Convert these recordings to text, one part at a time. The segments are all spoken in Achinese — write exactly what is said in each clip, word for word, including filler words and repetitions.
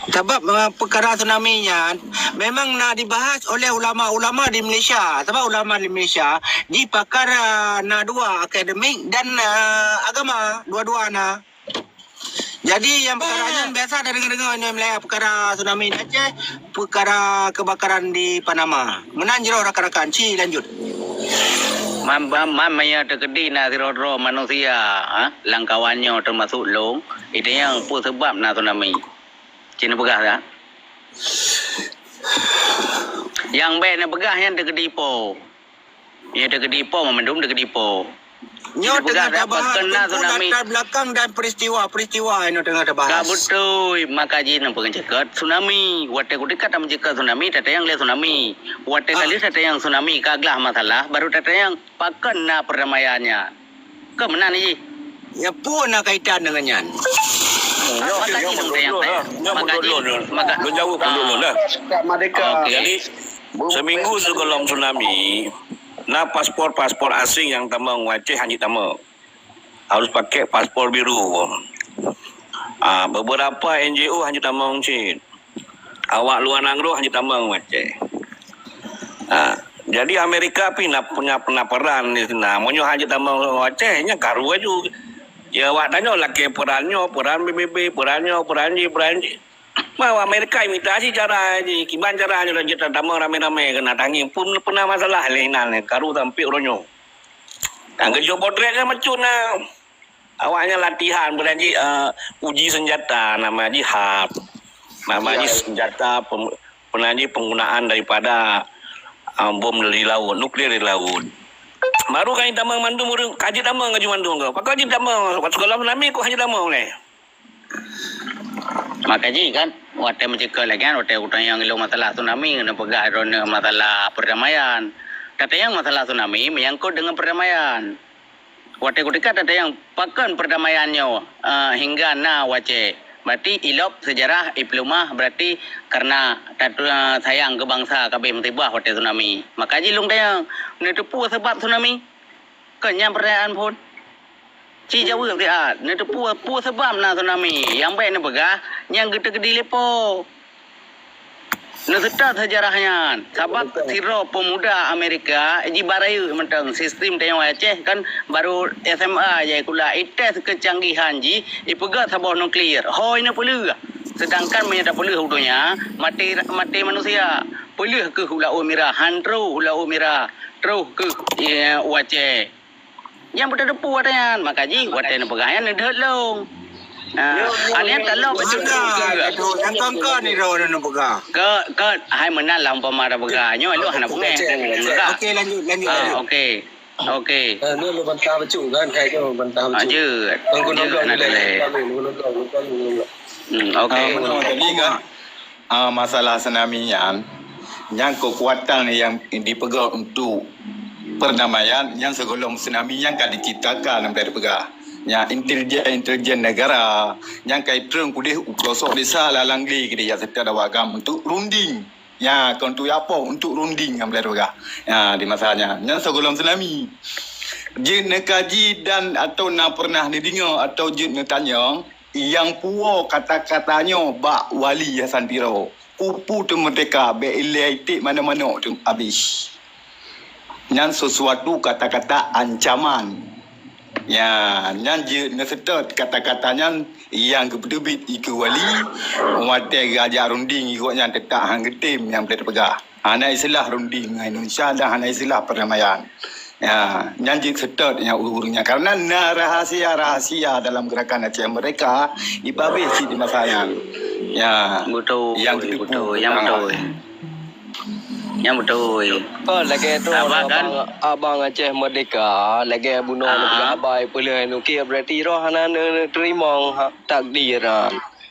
Sabab, eh, peukara tsunami nyan memang na dibahas oleh ulama-ulama di Malaysia. Sabab ulama di Malaysia jih pakar, eh, na dua, akademik dan, eh, agama, dua-dua na. Jadi nyang peukara nyan biasa tadeungoe-deungoe nyoe, mulai peukara tsunami di Aceh, peukara kebakaran di Panama. Meunan jroh rakan-rakan, ci lanjut. Man, man, man meunyoe teukeudi na sidroe-droe manusia, ha, lam kawan nyoe teumasok lôn, itanyong peue seubab na tsunami. Ci neupeugah dah. Nyang bèk neupeugah nyan teukeudi po. Nyoe teukeudi po, mandum teukeudi po. Nyoe teungoh tabahas teuntang latar belakang dan peristiwa-peristiwa nyoe teungoh tabahas. Ka beutôi, maka jih neupeugah ceukeut tsunami. Watèe kutika tameuceukeut tsunami, tatanyong lé tsunami. Watèe ka lheueh tatanyong tsunami ka glah masalah, baru tatanyong pakon na perdamaian nyan. Kon meunan jih. Ya peue na kaitan deungon nyan? Nyoe, nyoe meunan lôn lah. Nyoe meunan lôn. Lôn jaweueb meunan lôn lah. Okey. Jadi, seminggu sigohlom tsunami, na paspor-paspor asing nyang tamong u Aceh hana jeuet tamong. Harus pakai paspor biru. Ah, beberapa N G O hana jeuet tamong cit. Awak luwa nanggroe hana jeuet tamong u Aceh. Ah, jadi Amerika pih na, na, na peran di sinan. Meunyoe hana jeuet tamong u Aceh, nyan karu laju. Ya, awak tanyoe lakèe peran nyoe, peran B B B, peran nyoe, peran jih, peran jih. Bah, Amerika imita cit cara jih, kiban cara nyoe jeuet tamong ramé-ramé keunan tangieng. Pun peuna masalah lé inan, karu sampoe uroe nyoe. Nyang geujok potret nyan bacut na. Awaknyan latihan, peunan jih, eh, uji senjata, nama jih HARP. Nama jih senjata pem-, peunan jih penggunaan daripada, eh, bom dari laut, nuklir dari laut. Baru ka jitamong mandum ureueng, ka jitamong laju mandum tu. Pakon jitamong, sigohlom tsunami kok hana jitamong lé. Maka jih kan, watèe meuceukeut lagèe nyan, watèe kutanyong ilôn masalah tsunami, keuneuk peugah droeneuh masalah perdamaian. Tatanyong masalah tsunami menyangkut dengan perdamaian. Watèe kutika tatanyong pakon perdamaian nyoe, eh, hingga na u Aceh. Berarti ilop sejarah ipeuleumah, berarti karena tat-, eh, sayang keu bansa ka abéh musibah watèe tsunami. Maka jih lôn tanyong, neuteupeue sabab tsunami? Kon nyan peurtanyaan phon. Ci jaweueb siat, neuteupeue peue sabab na tsunami? Nyang bèk neupeugah, nyan geuteukeudi lé po. Neuseutôt seujarah nyan, sabab sidroe peumuda Amerika jiba rayeuk mantong sistem tanyoe Aceh kan baru S M A jai sikula, ites keucanggihan jih, ipeugöt saboh nuklir, hôi neupeuleueh. Seudangkan meunyoe tapeuleueh u donya, maté, maté manusia. Peuleueh keuh u Laôt Mirah, han troh u Laôt Mirah, troh keuh, ya, u Aceh. Nyang beuteupeue watèe nyan, maka jih watèe neupeugah nyan neudeuet lôn. Ha, alèh nyan ka lom bacut. Nyang kon-kon ni droeneuh neupeugah. Ke, ke, hai meunan lah umpama tapeugah. Nyoe lôn hana beungèh. Okey, lanjut, lanjut, lanjut. Okey. Okey. Eh, ni lôn bantah bacut kan, hai tu bantah bacut. Lanjut. Lanjut, hana daleh. Hmm, okey. Ah, meunoe, jadi kan, ah, masalah tsunami nyan, nyan kekuatan yang dipeugah untuk perdamaian, nyan sigohlom tsunami nyan ka diciptakan, sampai dipeugah. Nyan intelijen-intelijen negara, nyan ka itreun keudeh u pelosok desa lalang glé keudeh jak seutôt awak GAM untuk runding. Nyan, kon untuk apo, untuk runding, sampai dipeugah. Nyan, di masa nyan. Nyan sigohlom tsunami. Jeuet neukaji dan atau na pernah neudeungoe atau jeuet neutanyong, nyang puwoe kata-kata nyoe bak Wali Hasan Tiro, "Kupu teumeurdeka, bèk ilèe iték manok-manok teuh habéh." Nyan sesuatu kata-kata ancaman. Ya, nyan jeuet neuseutôt kata-kata nyan nyang geupeuteubiet dikeue Wali, watèe geujak runding, gobnyan teutap han geutem nyang beuet peugah. Hana istilah runding ngon Indonesia dan hana istilah perdamaian. Ya, nyan jeuet seutôt nyang ureueng nyan. Karena na rahasia-rahasia dalam gerakan Aceh Merdeka ipabéh cit di masa nyan. Ya, beutôi, nyang beutôi, nyang beutôi. Nyang beutôi. Kon lagèe tu abang, abang Aceh Merdeka, lagèe bunoe neupeugah abai peuleueh nukir, berarti roh hana neuteurimong takdir.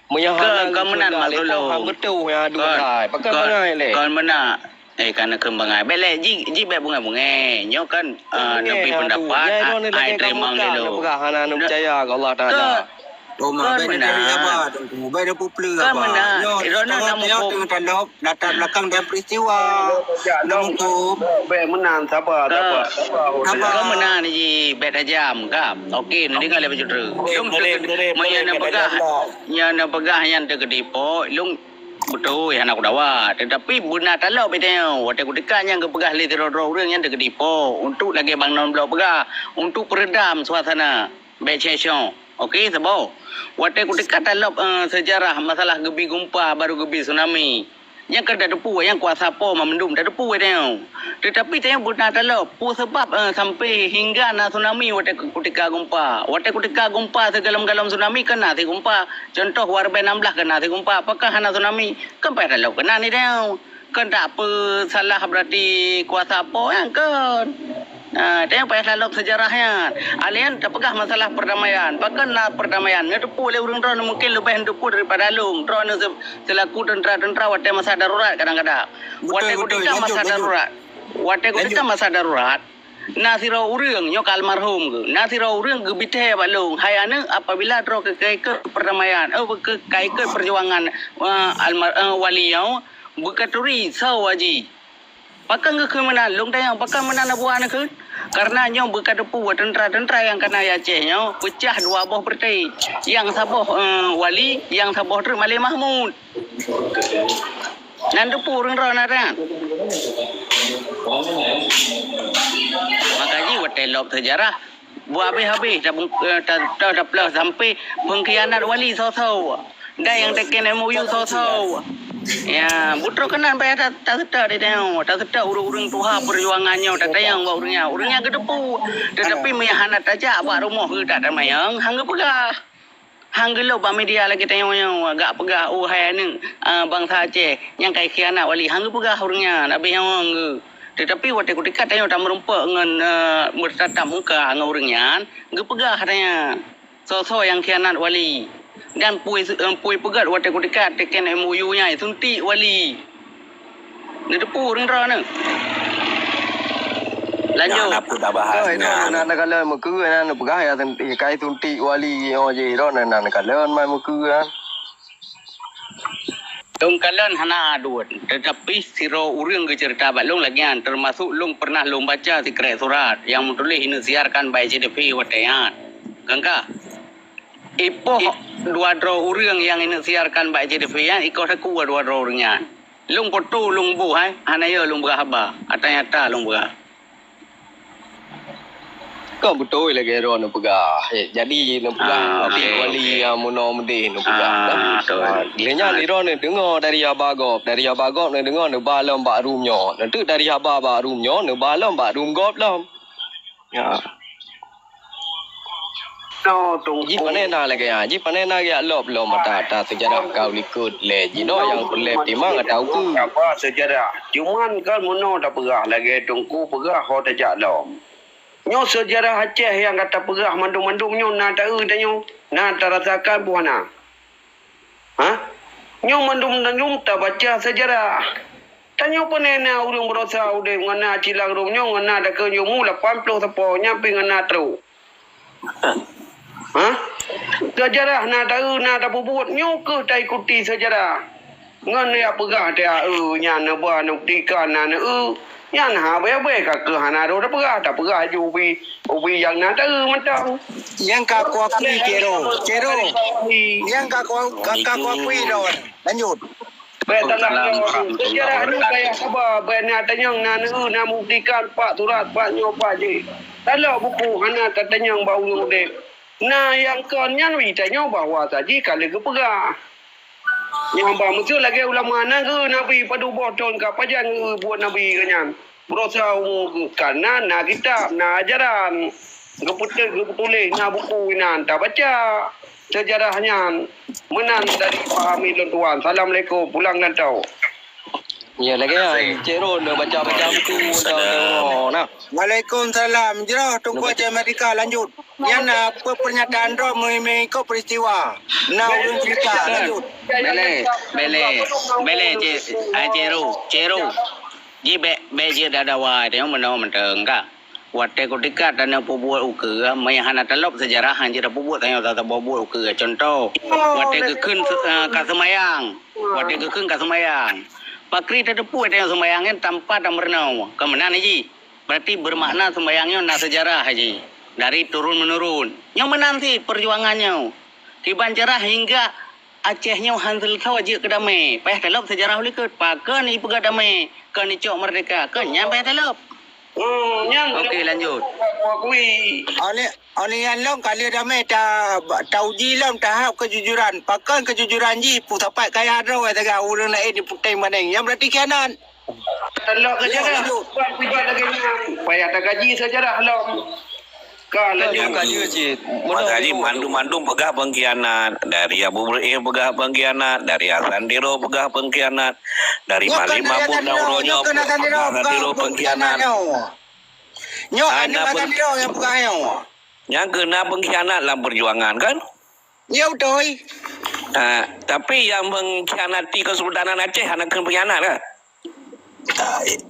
Meunyoe hana meunan maksud lôn. Beutôi nyang adu hai. Pakon bangai lé. Kon meunan. Eh, ka neukheun bangai. Bèk lé, ji, ji bèk beungèh-beungèh. Nyoe kan, eh, neubri pendapat, ai teurimong lé lôn. Neupeugah hana neupercaya keu Allah Taala. Oh, ma, bèk neucari haba, Teungku. Bèk neupeupleu haba. Nyoe, nyoe, nyoe teungoh talop latar belakang dan peristiwa. Teungku. Bèk meunan, saba, saba, saba. Kon meunan jih, bèk tajam, ka. Oke, neudeungoe lé bacut. Lôn teukeudi-, meunyoe neupeugah, nyan neupeugah nyan teukeudi po, lôn beutôi hana kudakwa. Teutapi beuna talop, watèe kuteuka nyan geupeugah lé sidroe-droe ureueng nyan teukeudi po, untuk lagèe bang non bloe peugah, untuk peureudam suasana. Bèk céh-céh. Oke, saboh. Watèe kuteuka talop, eh, seujarah masalah geubi gumpa, baru geubi tsunami. Nyang ka tateupeue, nyang kuasa po mandum tateupeue tanyoe. Teutapi tanyoe beuna talop, peue sabab, eh, sampai hingga na tsunami watèe kuteuka gumpa. Watèe kuteuka gumpa sigohlom-gohlom tsunami kan na sigumpa. Cuntoh, dua ribèe nam blah kan na sigumpa. Apakah hana tsunami? Kan payah talop keunan ni tanyoe. Kon tak peusalah berarti kuasa po nyan kon. Ha, tanyoe payah talop seujarah nyan. Alèh nyan tapeugah masalah perdamaian. Pakon na perdamaian? Neuteupeue lé ureueng droeneuh mungkin leubeh neuteupeue daripada lôn. Droeneuh se-, selaku teuntara-teuntara watèe masa darurat kadang-kadang. Watèe kuteuka masa darurat. Watèe kuteuka masa darurat, na sidroe ureueng nyoe ka almarhum geuh. Na sidroe ureueng geubithèe bak lôn. Hai aneuk, apabila droe ka ikot perdamaian, eh, ka ikot perjuangan, eh, almar-, eh, wali nyoe, beukaturi soe jih. Pakon geukheun meunan? Lôn tanyong, pakon meunan Abu An kheun? Karena nyoe beukateupeue teuntara-teuntara nyang kana di Aceh nyoe peucah dua boh partai. Nyang saboh, eh, Wali, nyang saboh treuk Malèe Mahmud. Nyan teupeue ureueng droe na nyan. Maka jih watèe lop seujarah, buat habéh-habéh tabung-, eh, ta-, ta-, tapeuleuh sampai pengkhianat Wali soe-soe. Dan nyang teken M O U soe-soe. Ya, beutôi keunan payah ta-, taseutôt di tanyoe. Taseutôt ureueng-ureueng tuha peujuangan nyoe, tatanyong bak ureueng nyan. Ureueng nyan geuteupeue. Teutapi meunyo hana tajak bak rumoh geuh, tak tamanyong, han geupeugah. Han geulop bak media lagèe tanyoe nyoe, agak peugah, "Oh, hai aneuk, ah, bansa Aceh nyang ka ikhianat Wali." Han geupeugah ureueng nyan, abéh nyawöng geuh. Teutapi watèe kuteuka tanyoe tameurumpok ngon, eh, meutatap muka ngon ureueng nyan, geupeugah tanyoe, soe-soe nyang khianat Wali. Dan pui, eh, pui peugöt watèe kuteuka teken M O U nyan, suntik Wali. Neuteupeue ureueng droeneuh. Lanjut. Nyan na peue tabahas nyan. Nyan, nyan, nyan, kalau meukeue nyan neupeugah ya senti-, kai suntik Wali nyoe jih, droeneuh nyan kalon mai meukeue nyan. Lôn kalon hana aduen, teutapi sidroe ureueng geuceurita bak lôn lagèe nyan, teumasok lôn pernah lôn baca sikrek surat nyang meutuléh ineusiarkan bak C D P watèe nyan. Kan ka? Ipoh dua droe ureueng nyang ineusiarkan bak C D P nyan, ikoh takue dua droe ureueng nyan. Lôn poto lôn boh, hai, hana yo lôn peugah haba. Ata nyata lôn peugah. Kon beutôi lagèe droeneuh peugah. Eh, jadi neupeugah, ah, oke, Wali, oke, nyang meunoe meudeh neupeugah. Ah, beutôi. Ah, lheuh nyan droeneuh deungoe dari haba gob, dari haba gob neudeungoe neuba lom bak room nyoe. Neuteuek dari haba bak room nyoe neuba lom bak room gob lom. Ya. Jih pané na lagèe nyan, jih pané na geujak lop lom ata-ata seujarah ka u likot lé jinoe nyang peureulèe timang ata ukeue. Apa seujarah? Cuman kan meunoe tapeugah lagèe Teungku peugah ho tajak lom. Nyoe seujarah Aceh nyang ka tapeugah mandum-mandum nyoe na taeu tanyoe, na tarasakan peue hana. Ha? Nyoe mandum-mandum tabaca seujarah. Tanyoe peureunah na ureueng beurosa udép ngon na cilang rhueng nyoe ngon na dakeu nyoe mu lapan ploh sapo nyan pih ngon na trok. Ha? Seujarah na taeu, na tapeubuet, nyoe keuh taikuti seujarah. Ngon ya peugah teuh, "Eu, nyan neuba neubuktikan na neueu." Nyan ha, bèe-bèe ka keuh hana rhoh tapeugah, tapeugah ju ubé, ubé nyang na taeu mantong. Nyang ka kuakui Cero, Cero. Nyang ka kua-, ka, ka kuakui lôn. Lanjut. Bèk talah lôn. Seujarah nyoe payah saba, bèk na tanyong na neueu, na meubuktikan pak surat, pak nyoe, pak jih. Talok buku hana tatanyong bak ureueng udép. Na nyang kon nyan wih tanyoe bahwa saji ka lheueh geupeugah. Nyang ba meuseu lagèe ulama na geu Nabi padub boh thon ka pajan geu buet Nabi geuh nyan. Beurosa umu geuh kana na kitab, na ajaran. Geupeuteuk, geupeutuléh na buku inan tabaca seujarah nyan. Meunan dari pahami lôn tuan. Assalamualaikum. Pulang dan tau. Ya, lagèe nyan. Cek Ron dah baca-baca buku dah, dah, nah. Waalaikumsalam. Jroh Teungku Aceh Merdeka, lanjut. Nyan, ah, pe-, pernyataan droe me-, mengikut peristiwa. Nah, ulôn cerita, lanjut. Bèk lé, bèk lé, bèk lé, Cek, ah, Cek Ru, Cek Ru. Ji bèk, bèk jeuet dawa, tengok meunoe mantong ka. Watée kutika tanyoe peubuet ukeue, meunyo hana talop seujarah, han jeuet tapeubuet tanyoe tapeubuet ukeue. Contoh, watée geukheun, eh, ka seumayang. Watée geukheun ka seumayang. Pakri tateupeue tanyoe seumayang nyan tanpa tameurunoe. Ka meunan jih. Berarti bermakna seumayang nyoe na seujarah jih. Dari turun menurun. Nyoe meunan cit perjuangan nyoe. Kiban cara hingga Aceh nyoe han seuleusoe jeuet keu damé. Payah talop seujarah ulikot. Pakon ipeugah damé? Kon icok merdeka. Kon nyan payah talop. Hmm, nyan Oke, lanjut. Akui. Oleh, oleh nyan lom ka lheueh damé ta, tauji lom tahap kejujuran. Pakon kejujuran jih peusapat kaya droe sagai ureuëng laén diputéng bandeng. Nyan berarti khianat. Talok ke Ya, jadah. Lanjut. Buat, buat lagi ni. Payah tagaji sejarah lom. Ka lanjut. Bukan dia cit. Masa ni mandum-mandum peugah pengkhianat. Dari Abu Ibrahim peugah pengkhianat. Dari Hasan Tiro peugah pengkhianat. Dari Malik Mahmud Nyawa nyoe peugah Hasan Tiro pengkhianat. Nyoe aneuk Hasan Tiro nyang peugah nyoe. Nyang kena pengkhianat dalam perjuangan kan? Ya betul. Ha, tapi yang mengkhianati Kesultanan Aceh hana kena pengkhianat kan?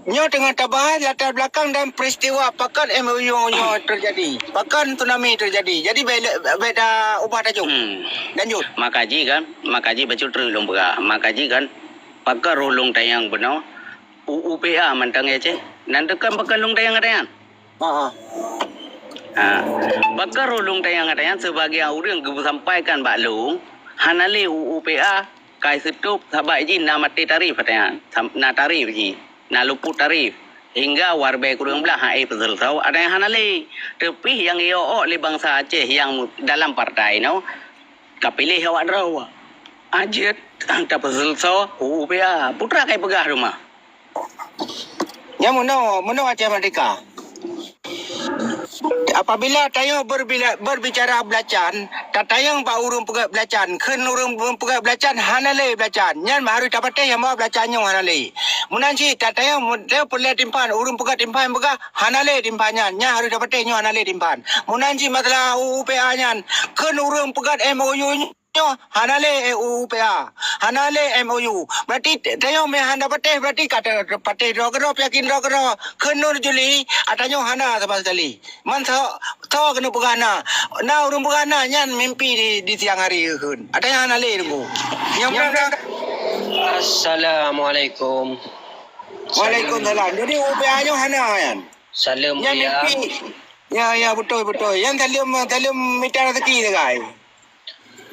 Nyoe teungoh tabahas latar belakang dan peristiwa pakon M O U nyoe terjadi, pakon tsunami terjadi. Jadi bèk, bèk ta ubah tajuk. Hmm. Lanjut. Maka ji kan, maka ji bacut treuk lôn peugah. Maka ji kan, pakon roh lôn tayang bunoe U U P A mantong ya ceh. Nan teukon pakon lôn tayang-tayang. Ha. Ha. Pakon roh lôn tayang-tayang sebagai ureuëng geupeusampaikan bak lôn, hana lé U U P A kai seutôb sabab jih na maté tarif ata nyan, na tarif jih, na luput tarif. Hingga warbe kureueng blah hai peuseuleusoe ata nyan hana lé. Teupih nyang iok-ok lé bansa Aceh nyang dalam partai nyoe ka piléh awak droe. Ajeuet tapeuseuleusoe U U P A. Putra kai peugah teuma. Nyan meunoe, meunoe Aceh Merdeka. Apabila tanyoe berbila, berbicara beulacan, tatanyong bak ureuëng peugét beulacan, kheun ureuëng peugét beulacan hana lé beulacan. Nyan harôh tapatéh nyang bahwa beulacan nyoe hana lé. Meunan cit tatanyong, tanyoe peureulée timphan, ureuëng peugét timphan peugah hana lé timphan nyan. Nyan harôh tapatéh nyoe hana lé timphan. Meunan cit masalah U U P A nyan, kheun ureuëng peugét M O U nyoe hana lé U U P A, hana lé M O U. Berarti tanyoe meuhana patéh, berarti ka ta-, patéh droe keudroe, peuyakin droe keudroe. Kheun Nur Juli, ata nyoe hana sama sekali. Man tho, tho keuneuk peugah na. Na ureuëng peugah na, nyan mimpi di, di siang hari kheun. Ata nyoe hana lé teungku. Nyang Assalamualaikum. Assalamualaikum. Waalaikumsalam. Jadi U U P A nyoe hana nyan. Saleuem. Nyan mimpi. Ya, ya, beutôi, beutôi. Nyan saleuem, saleuem mita rezeki sagai.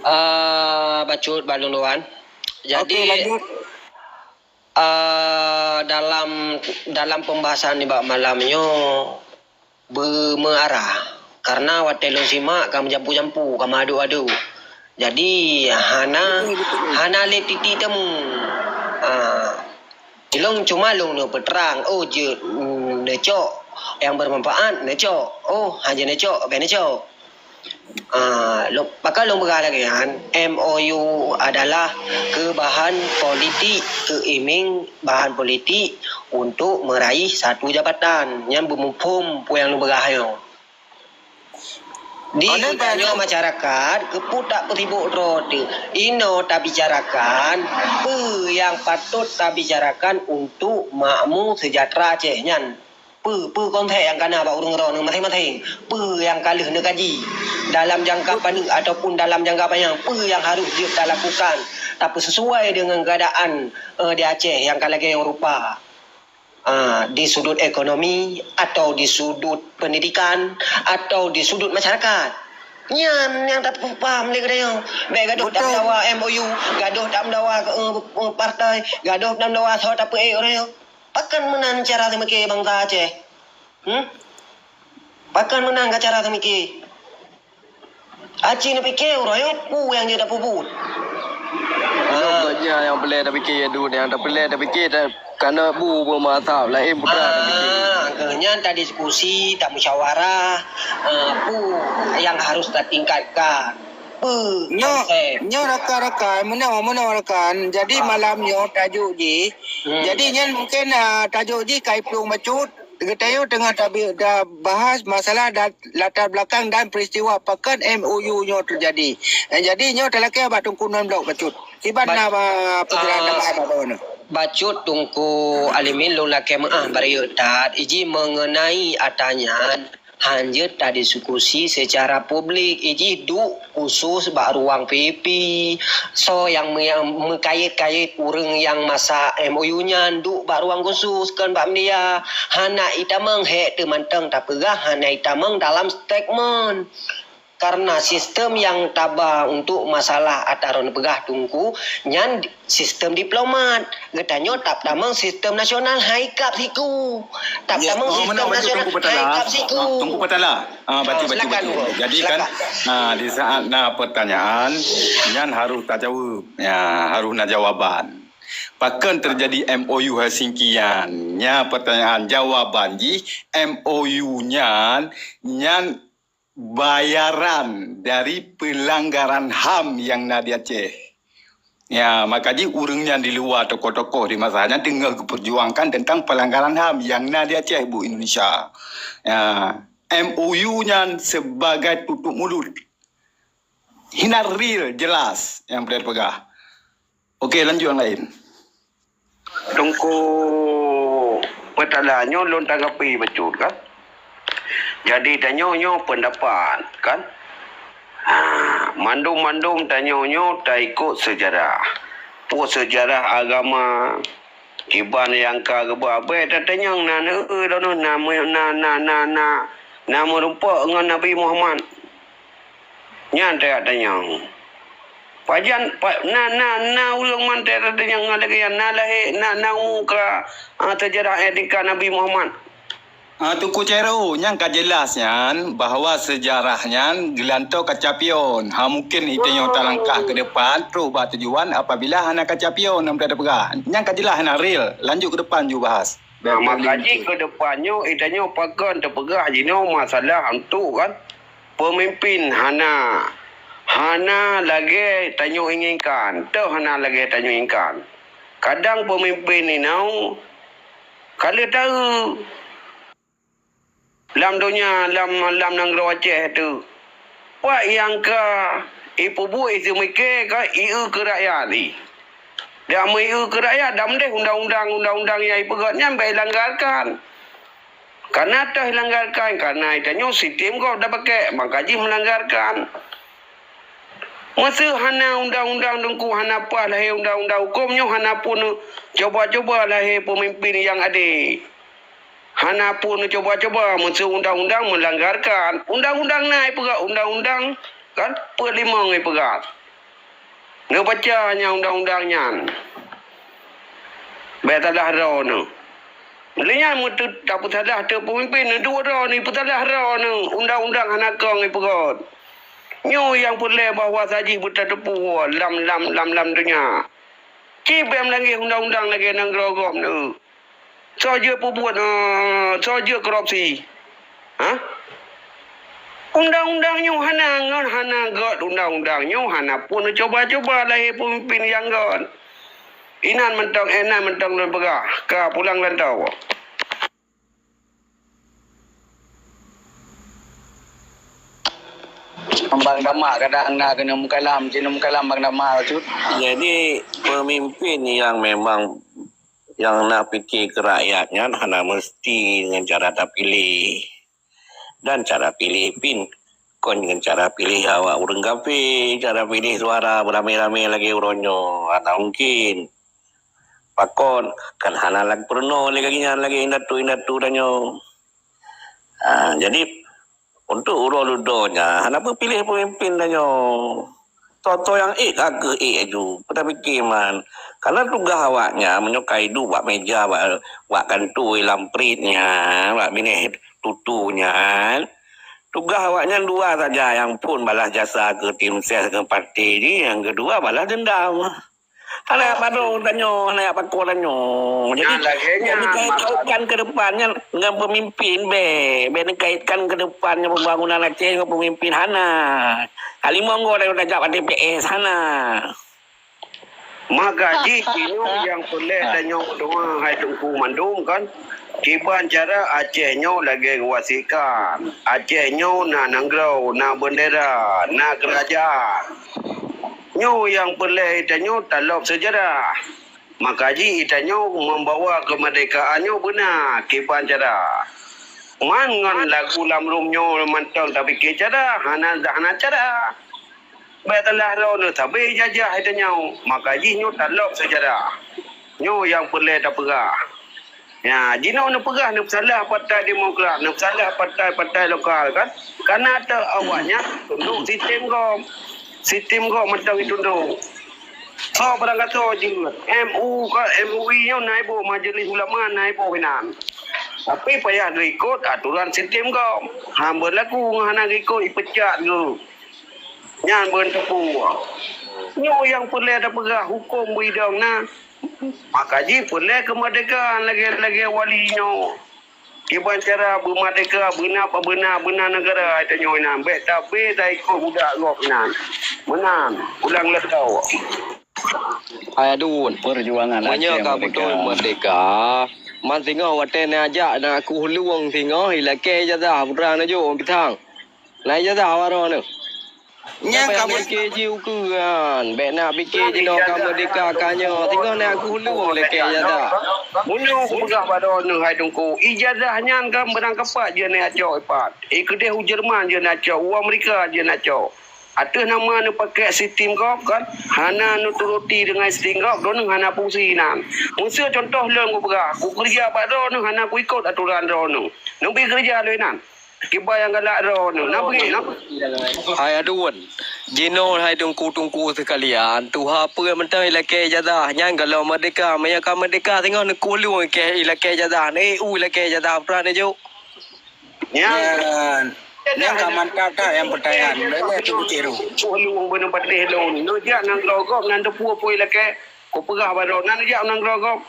Ah, bacut bak lôn tuan. Jadi, Okey, lanjut. Ah, dalam, dalam pembahasan nibak malam nyoe beumeuarah. Karena watée lôn simak ka meujampu-jampu, ka meuadôk-adôk. Jadi, hana, Betul, betul. hana lé titik temu. Ah, ilong cuma lôn neupeutrang, oh, jeuet, mm, neucok nyang bermanfaat, neucok. Oh, hana neucok, bèk neucok. Ah, lo-, pakon lôn peugah lagèe nyan, M O U adalah keu bahan politik, keu iming bahan politik untuk meraih satu jabatan. Nyan beumuphom peue nyang lôn peugah nyoe. Di tanyoe masyarakat, keupeue tak peusibok droe teuh. Inoe tabicarakan peue nyang patôt tabicarakan untuk makmu seujahteura Aceh nyan. Peue, peue konsep nyang ka na bak ureuëng droeneuh maséng-maséng? Peue nyang ka lheueh neukaji dalam jangka paneuk ataupun dalam jangka panyang? Peue nyang harôh jeuet talakukan, tapi sesuai deungon keuadaan, eh, di Aceh nyang ka lagèe nyang rupa? Ah, di sudut ekonomi, atau di sudut pendidikan, atau di sudut masyarakat? Nyan nyang tapeuham lé geutanyoe. Bèk gadoh tameudawa M O U, gadoh tameudawa, eh, eh, partai, gadoh tameudawa soe tapeuék ureuëng nyoe. Pakon meunan cara teumike bansa Aceh? Hmm? Pakon meunan ka cara teumike? Aci neupike uroe nyoe peue nyang jeuet tapeubuet. Lôn gobnyan nyang peureulèe tapike, ya, duek nyang tapeureulèe tapike, ta-, kana bu peumasab laén putra tapike. Ah, keu nyan tadiskusi, tamusyawarah, ah, peue nyang harus tatingkatkan. Peue Nyoe, konsep. Nyoe rakan-rakan, meunoe, meunoe rakan. Jadi malam nyoe tajuk jih. Hmm. Jadi nyan mungkin, ah, tajuk jih kai plueng bacut. Geutanyoe teungoh tabi-, tabahas masalah dan latar belakang dan peristiwa pakon M O U nyoe terjadi. Eh, jadi nyoe talakèe bak Teungku Non Blok bacut. Kiban na ba, peugah ah, tambahan bak droeneuh. Bacut Teungku Alimin lôn lakée meuáh bak rayeuk that, iji mengenai ata nyan, hanjeuet tadiskusi secara publik, iji duek khusus bak ruang V I P. Soe nyang me-, meukayét-kayét ureuëng nyang masa M O U nyan duek bak ruang khusus, kon bak media. Hana itamong hék teumantong tapeugah, hana itamong dalam statement. Karena sistem nyang taba untuk masalah ata droeneuh peugah Teungku, nyan sistem diplomat. Geutanyoe tap tamong sistem nasional hai kap siku. Tap tamong sistem nasional hai kap siku. Teungku Patala. Ah, bacut, bacut, bacut. Jadi kan, ah, di saat na pertanyaan, nyan harus tajaweueb. Ya, harus na jawaban. Pakon terjadi M O U Helsinki nyan? Nya pertanyaan, jawaban jih, M O U nyan, nyan bayaran dari pelanggaran ham nyang na di Aceh. Ya, maka jih ureuëng nyan di luwa, tokoh-tokoh di masa nyan teungoh geuperjuangkan tentang pelanggaran ham nyang na di Aceh, bu Indonesia. Ya, M O U nyan sebagai tutup mulut. Hina real, jelas nyang peugah. Oke, lanjut nyang lain. Teungku Patala, nyoe lôn tanggapi bacut kan. Jadi tanyoe nyoe pendapat kan. Ha, mandum-mandum tanyoe nyoe taikot sejarah. Peue sejarah agama, kiban nyang ka geuba abée tatanyong na, na, na, na, na, na, na meurumpok ngon Nabi Muhammad. Nyan tajak tanyong. Pajan, pa-, na, na, na ureuëng man tajak tanyong ngon lagée nyan, na lahé, na, na umu ka, ah, sejarah etika Nabi Muhammad. Ah, Teungku Cairo, nyan ka jelas nyan bahwa sejarah nyan geulantoe kaca pion. Ha, mungkin itanyoe talangkah ke depan trok bak tujuan apabila hana kaca pion nyang tapeugah. Nyan ka jelas hana real. Lanjut ke depan ju bahas. Nah, maka jih ke depan nyoe itanyoe pakon tapeugah jinoe masalah antu kan. Pemimpin hana, hana lagée tanyoe inginkan, toh hana lagée tanyoe inginkan. Kadang pemimpin inong ka lheueh taeu lam donya, lam, lam nanggroe Aceh tu. Wak nyang ka ipeubuet, iseumiké ka ieu keu rakyat i. Dak meu ieu keu rakyat, dak meudeh undang-undang, undang-undang nyang ipeugét nyan bék ilanggarkan. Kana toh ilanggarkan, kana itanyoe sistem gob dapakek, maka jih meulanggarkan. Meuseu hana undang-undang Teungku, hana paih lahé undang-undang huköm nyoe, hana pun coba-coba lahé peumimpin nyang adé. Hana pun coba-coba meuseu undang-undang meulanggarkan. Undang-undang na ipeugét, undang-undang kan peuet limong ipeugét. Neubaca nyang undang-undang nyan. Bék salah droeneuh. Lé nyan meuteuet tapeusalah teu peumimpin, neuduek droeneuh ipeusalah droeneuh, undang-undang hana kong ipeugét. Nyoe nyang peureulée bahwa sajih beutateupeue lam, lam, lam, lam donya. Ci bék meulanggar undang-undang lagée nanggroe gob neu. Soe jeuet peubuet, eh, soe jeuet korupsi. Hah? Undang-undang nyoe hana ngon hana gét, undang-undang nyoe hana pun coba-coba lahé peumimpin nyang gét. Inan mantong, inan mantong lôn peugah, ka pulang lantoe. Bang Dama kadang na keuneuk meukalam, keuneuk meukalam Bang Dama bacut. Jadi, pemimpin yang memang, yang na pike keu rakyat nyan hana meusti ngon cara tapiléh. Dan cara piléh pih kon ngon cara piléh awak ureuëng kafé, cara piléh suara beuramé-ramé lagée uroe nyoe, hana mungkin. Pakon, kan hana lagée peurunoe lé gaki nyan lagée indatu-indatu tanyoe. Ah, jadi, untuk uroe ludoe nyan, hana peupiléh peumimpin tanyoe. Soe-soe nyang ék ka keuh ék aju, peue tapike man. Karena tugaih awak nyan, meunyoe ka iduek bak meja, bak, bak kantô lam prit nyan, bak binéh tutoe nyan, tugaih awak nyan dua saja, nyang phôn balas jasa keu tim ses ngon partai jih, nyang keudua balas deundam. Hana jak padong tanyoe, hana jak pakon tanyoe. Jadi, nyan lagée nyan, neukaitkan ke depan nyan ngon pemimpin, bék, bék neukaitkan ke depan nyan pembangunan Aceh ngon pemimpin, hana. Ka limong go tajak bak T P S, hana. Maka jih inoe nyang peureulée tanyoe deungoe hai Teungku mandum kan, kiban cara Aceh nyoe lagée geuwasietkan. Aceh nyoe na nanggroe, na beundera, na keurajeuen. Nyoe nyang peureulée tanyoe talop seujarah. Maka jih geutanyoe membawa kemerdekaan nyoe beuna kiban cara. Man ngon lagu lam rum nyoe mantong tapike cara, hana, hana cara. Bék talah droeneuh sabé jajah geutanyoe, maka jih nyoe talop seujarah. Nyoe nyang peureulée tapeugah. Ya, jinoe neupeugah neupeusalah Partai Demokrat, neupeusalah partai-partai lokal kan. Karena ata awaknyan tundok sistem gob. Sistem gob mantong jitundok. Soe barangkasoe jeuet, M U ka, M U I nyoe na iboh, Majelis Ulama na iboh inan. Tapi payah geuikot aturan sistem gob. Han beulaku ngon hana geuikot, ipecat geuh. Nyan beuneuteupeu. Nyoe nyang peureulée tapeugah, huköm beuidong na. Maka jih peureulée keumeurdekaan lagée-lagée wali nyoe. Kiban cara beumeurdeka, beuna, beuna, beuna neugara tanyoe nyan. Bék tabé taikot budak gob nyan. Meunan, ulang leutoe. Hai aduen. Perjuangan Aceh Merdeka. Meunyoe ka beutôi meurdeka, man singoh watée neujak na kuh lueng singoh, ilakée ijazah putra neujok pisang. Na ijazah awak droeneuh. Nyang ka pike ji ukeue nyan, bék na pike jinoe ka meurdeka ka nyoe, singoh na kuh lueng ilakée ijazah. Meunyoe kupeugah bak droeneuh hai Teungku, ijazah nyan kan beurangkapat jeuet neujak cok ipat. Eh, keudeh u Jerman jeuet neujak cok, u Amerika jeuet neujak cok. Ateueh nama neupakée sistem gob kan, hana neuturuti deungon sistem gob, droeneuh hana fungsi nan. Meuseu contoh lôn kupeugah, kukeureuja bak droeneuh hana kuikot aturan droeneuh. Neubi keureuja lôn nan. Kiban nyang galak droeneuh. Na beungéh, na beungéh. Hai aduen. Jinoe hai teungku-teungku seukalian, tuha peue mantong ilakée ijazah. Nyan gohlom meurdeka. Meunyoe ka meurdeka singoh neukuh lueng ilakée ijazah. Neu-eu ilakée ijazah putra neujok. Nyan. Nyan ka mantap that nyang peutanyaan. Lagée tu, Cik Ru. Kuh lueng beuneupatéh lôn. Neujak nanggroe gob nan teupeu-peu ilakée. Kupeugah bak droeneuh, neujak nanggroe gob.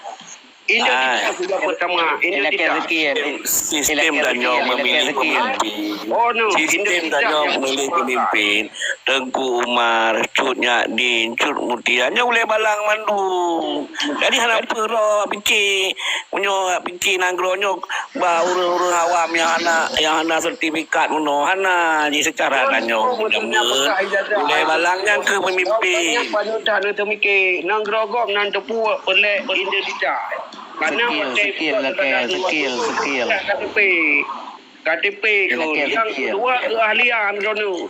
Indonesia sudah pertama. Indonesia. Sistem, sistem tanyoe memilih pemimpin. Oh, no. Sistem tanyoe memilih pemimpin. Teungku Umar, Cut Nyak Din, Cut Mutia. Nyoe ulée balang mandum. Jadi hana peue droe pike. Meunyoe pike nanggroe nyoe Bah ureuëng-ureuëng awam nyang hana, nyang hana sertifikat meunoe, hana jiseucara tanyoe jameun. Ulée balang nyan keuh peumimpin. Banyak that neuteumike, nanggroe gob nan teupeu peureulée Indonesia. Karena skill, skill, skill, skill. K T P, K T P keuh. Nyang kedua keahlian droeneuh.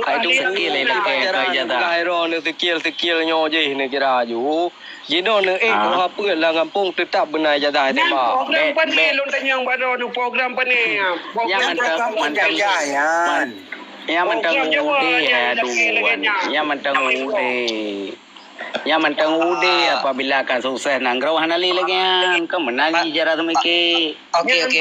Hai tu skill ilakée keu ijazah. Hai droeneuh skill, skill nyoe jih neukira ju. Jinoe neuék tuha peuet lam gampông teutap beuna ijazah S M A. Program pane lôn tanyong bak droeneuh, program pane? Program mantong, mantong, ya mantong udé hai aduen. Ya mantong udé. Nyan mantong udé apabila ka sukses nanggroe hana lé lagée nyan. Keu meunan jih cara teumike. Oke, oke,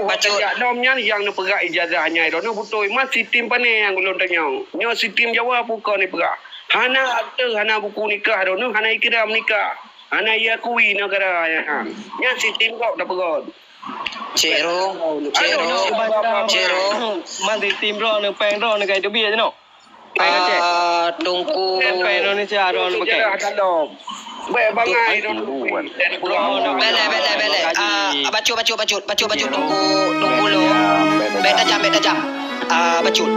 bacut. Lom nyan nyang neupeugah ijazah nyan droeneuh beutôi. Man sistem pane nyang ulôn tanyong? Nyoe sistem Jawa pukon neupeugah. Hana akte, hana buku nikah droeneuh, hana ikira meunikah. Hana iakui neugara nyan. Nyan sistem gob tapeugah. Cik Ru, Cik Ru, Cik Ru. Man sistem droeneuh, péng droeneuh ka iteubiet jinoe. Teungku. Indonesia droeneuh pakai. Belek, belek, belek. Ah, bacut, bacut, bacut. Bacut, bacut. Teungku, Teungku lo. Bék tajam, bék tajam. Ah, bacut.